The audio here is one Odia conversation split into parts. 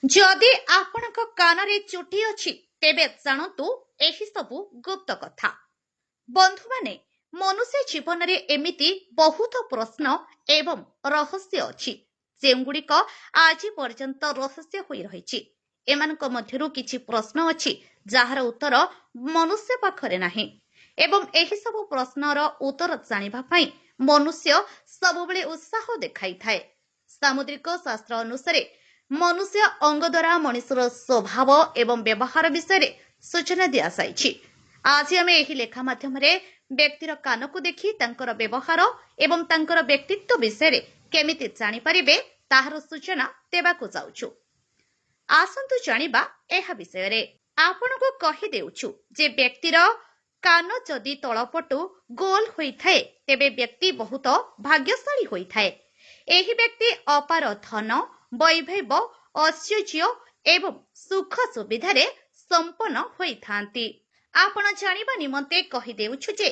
ଯଦି ଆପଣଙ୍କ କାନରେ ଚୁଟି ଅଛି, ତେବେ ଜାଣନ୍ତୁ ଏହି ସବୁ ଗୁପ୍ତ କଥା। ବନ୍ଧୁମାନେ, ମନୁଷ୍ୟ ଜୀବନରେ ଏମିତି ବହୁତ ପ୍ରଶ୍ନ ଏବଂ ରହସ୍ୟ ଅଛି, ଯେଉଁଗୁଡ଼ିକ ଆଜି ପର୍ଯ୍ୟନ୍ତ ରହସ୍ୟ ହୋଇ ରହିଛି। ଏମାନଙ୍କ ମଧ୍ୟରୁ କିଛି ପ୍ରଶ୍ନ ଅଛି, ଯାହାର ଉତ୍ତର ମନୁଷ୍ୟ ପାଖରେ ନାହିଁ ଏବଂ ଏହି ସବୁ ପ୍ରଶ୍ନର ଉତ୍ତର ଜାଣିବା ପାଇଁ ମନୁଷ୍ୟ ସବୁବେଳେ ଉତ୍ସାହ ଦେଖାଇଥାଏ। ସାମୁଦ୍ରିକ ଶାସ୍ତ୍ର ଅନୁସାରେ ମନୁଷ୍ୟ ଅଙ୍ଗ ଦ୍ୱାରା ମଣିଷର ସ୍ୱଭାବ ଏବଂ ବ୍ୟବହାର ବିଷୟରେ ସୂଚନା ଦିଆଯାଇଛି। ଆଜି ଆମେ ଏହି ଲେଖା ମାଧ୍ୟମରେ ବ୍ୟକ୍ତିର କାନକୁ ଦେଖି ତାଙ୍କର ବ୍ୟବହାର ଏବଂ ତାଙ୍କର ବ୍ୟକ୍ତିତ୍ୱ ବିଷୟରେ କେମିତି ଜାଣିପାରିବେ, ତାହାର ସୂଚନା ଦେବାକୁ ଯାଉଛୁ। ଆସନ୍ତୁ ଜାଣିବା ଏହା ବିଷୟରେ। ଆପଣଙ୍କୁ କହିଦେଉଛୁ ଯେ ବ୍ୟକ୍ତିର କାନ ଯଦି ତଳପଟୁ ଗୋଲ ହୋଇଥାଏ, ତେବେ ବ୍ୟକ୍ତି ବହୁତ ଭାଗ୍ୟଶାଳୀ ହୋଇଥାଏ। ଏହି ବ୍ୟକ୍ତି ଅପାର ଧନ, ବୈଭବ, ଐଶ୍ୱର୍ଯ୍ୟ ଏବଂ ସୁଖ ସୁବିଧାରେ ସମ୍ପନ୍ନ ହୋଇଥାନ୍ତି। ଆପଣ ଜାଣିବା ନିମନ୍ତେ କହିଦେଉଛୁ ଯେ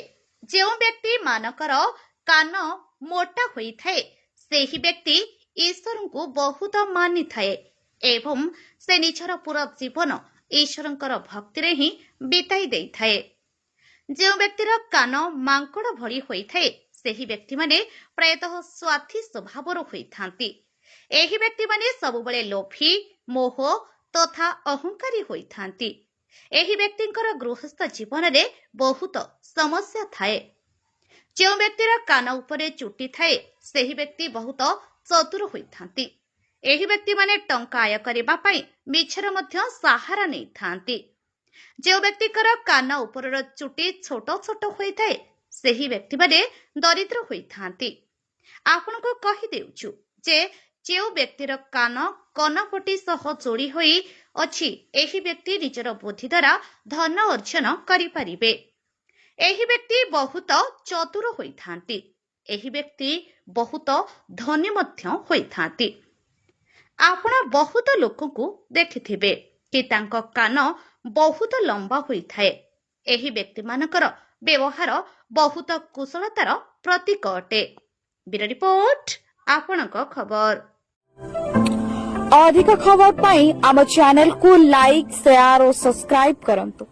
ଯେଉଁ ବ୍ୟକ୍ତି ମାନଙ୍କର କାନ ମୋଟା ହୋଇଥାଏ, ସେହି ବ୍ୟକ୍ତି ଈଶ୍ୱରଙ୍କୁ ବହୁତ ମାନିଥାଏ ଏବଂ ସେ ନିଜର ପୁରା ଜୀବନ ଈଶ୍ୱରଙ୍କର ଭକ୍ତିରେ ହିଁ ବିତାଇ ଦେଇଥାଏ। ଯେଉଁ ବ୍ୟକ୍ତିର କାନ ମାଙ୍କଡ଼ ଭଳି ହୋଇଥାଏ, ସେହି ବ୍ୟକ୍ତିମାନେ ପ୍ରାୟତଃ ସ୍ୱାର୍ଥୀ ସ୍ୱଭାବର ହୋଇଥାନ୍ତି। ଏହି ବ୍ୟକ୍ତିମାନେ ସବୁବେଳେ ଲୋଭୀ, ମୋହ ତଥା ଅହଙ୍କାରୀ ହୋଇଥାନ୍ତି। ଏହି ବ୍ୟକ୍ତିଙ୍କର ଗୃହସ୍ଥ ଜୀବନରେ ବହୁତ ସମସ୍ୟା ଥାଏ। ଯେଉଁ ବ୍ୟକ୍ତିର କାନ ଉପରେ ଚୁଟି ଥାଏ, ସେହି ବ୍ୟକ୍ତି ବହୁତ ଚତୁର ହୋଇଥାନ୍ତି। ଏହି ବ୍ୟକ୍ତିମାନେ ଟଙ୍କା ଆୟ କରିବା ପାଇଁ ମିଛର ମଧ୍ୟ ସାହାରା ନେଇଥାନ୍ତି। ଯେଉଁ ବ୍ୟକ୍ତିଙ୍କର କାନ ଉପରର ଚୁଟି ଛୋଟ ଛୋଟ ହୋଇଥାଏ, ସେହି ବ୍ୟକ୍ତିମାନେ ଦରିଦ୍ର ହୋଇଥାନ୍ତି। ଆପଣଙ୍କୁ କହିଦେଉଛୁ ଯେ ଯେଉଁ ବ୍ୟକ୍ତିର କାନ କନପଟି ସହ ଯୋଡ଼ି ହୋଇ ଅଛି, ଏହି ବ୍ୟକ୍ତି ନିଜର ବୁଦ୍ଧି ଦ୍ୱାରା ଧନ ଅର୍ଜନ କରିପାରିବେ। ଏହି ବ୍ୟକ୍ତି ବହୁତ ଚତୁର ହୋଇଥାନ୍ତି। ଏହି ବ୍ୟକ୍ତି ବହୁତ ଧନୀ ମଧ୍ୟ ହୋଇଥାନ୍ତି। ଆପଣ ବହୁତ ଲୋକଙ୍କୁ ଦେଖିଥିବେ କି ତାଙ୍କ କାନ ବହୁତ ଲମ୍ବା ହୋଇଥାଏ। ଏହି ବ୍ୟକ୍ତିମାନଙ୍କର ବ୍ୟବହାର ବହୁତ କୁଶଳତାର ପ୍ରତୀକ ଅଟେ। ବ୍ୟୁରୋ ରିପୋର୍ଟ, ଆପଣଙ୍କ ଖବର। ଅଧିକ ଖବର ପାଇଁ ଆମ ଚ୍ୟାନେଲକୁ ଲାଇକ୍, ସେୟାର ଓ ସବସ୍କ୍ରାଇବ କରନ୍ତୁ।